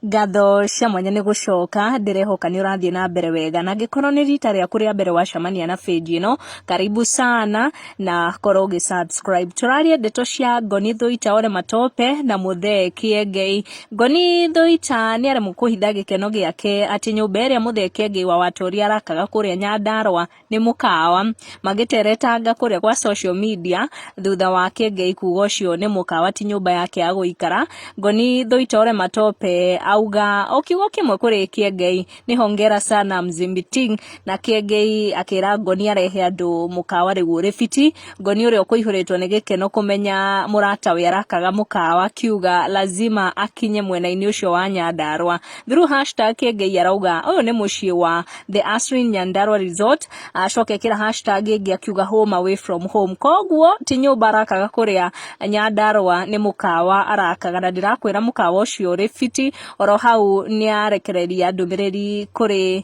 Ngatho cia mwanya nĩ gũcoka, ndĩrehoka nĩ ũrathiĩ na mbere wega, na angĩkorwo nĩ rita rĩaku rĩa mbere wacemania na page ĩno, karibu sana na korwo ũgĩ subscribe. Tũraria ndeto cia Ngoni Thuita Ole Matope na Mũthee Kĩengei. Ngoni Thuita nĩ aremwo kũhitha gĩkeno gĩake atĩ nyũmba ĩrĩa Mũthee Kĩengei wa Watoria arakaga kũrĩa Nyandarũa nĩ mũkawa. Magĩteretanga kũrĩa gwa social media thutha wa Kĩengei kuga ũcio nĩ mũkawa ti nyũmba yake ya gũikara. Ngoni Thuita Ole Matope auga o kiugo kĩmwe kũrĩ Kĩengei nĩ hongera sana Mzimbiting, na Kĩengei akĩra Ngoni arehe andũ mũkawa rĩu ũrĩ fiti. Ngoni ũrĩa ũkũihũrĩtwo nĩ gĩkeno kũmenya mũratawe arakaga mũkawa akiuga lazima akinye mwena-inĩ ũcio wa Nyandarua. Through hashtag Kĩengei arauga ũyũ nĩ mũciĩ wa The Asrin Nyandarua Resort, acoka ekĩra hashtag ĩngĩ akiuga home away from home. Koguo ti nyũmba arakaga kũrĩa Nyandarua, nĩ mũkawa arakaga, na ndĩrakwĩra mũkawa ũcio ũrĩ fiti. Oro hau nĩ arekereria ndũmĩrĩri kũrĩ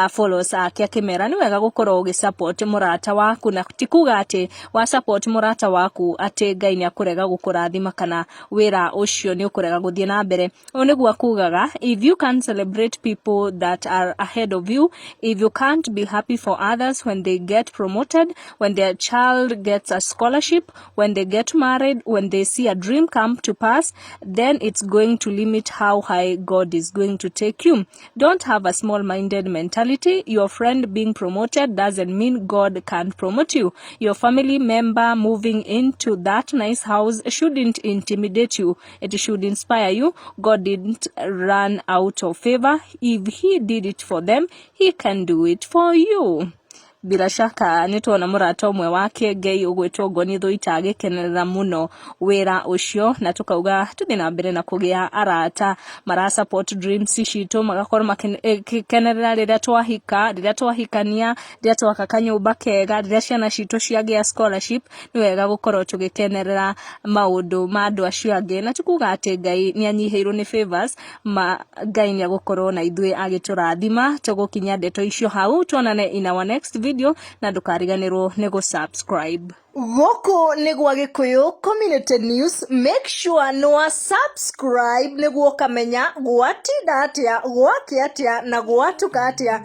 followers ake akĩmera nĩ wega gũkorwo ũgĩ support mũrata waku, na ti kuga atĩ wa support mũrata waku atĩ Ngai nĩ akũrega gũkũrathima kana wĩra ũcio nĩ ũkũrega gũthiĩ na mbere. Ũũ nĩguo akugaga: "If you can't celebrate people that are ahead of you, if you can't be happy for others when they get promoted, when their child gets a scholarship, when they get married, when they see a dream come to pass, then it's going to limit how high God is going to take you. Don't have a small-minded mentality. Your friend being promoted doesn't mean God can't promote you. Your family member moving into that nice house shouldn't intimidate you. It should inspire you. God didn't run out of favor. If he did it for them, he can do it for you." Bila shaka nĩ tuona mũrata ũmwe wa Kĩengei ũgwĩtwo Ngoni Thuita agĩkenerera mũno wĩra ũcio, na tũkauga tũthiĩ na mbere na kũgĩa arata mara support dreams citũ, magakorwo makĩkenerera rĩrĩa twahika, rĩrĩa twahikania, rĩrĩa twaka kanyũmba kega, rĩrĩa ciana citũ ciagĩa scholarship. Nĩ wega gũkorwo tũgĩkenerera maũndũ ma andũ acio angĩ, na ti kuga atĩ Ngai nĩ anyihĩirwo nĩ favors ma Ngai nĩ agũkorwo na ithuĩ agĩtũrathima. Tũgũkinyia ndeto icio hau, tuonane in our next video, na ndũkariganĩrwo nĩ gũ subscribe. Gũkũ nĩ gwa Gĩkũyũ Community News. Make sure nĩ wa subscribe nĩguo ũkamenya gwatinda atĩa, gwakĩa atĩa na gwatuka atĩa.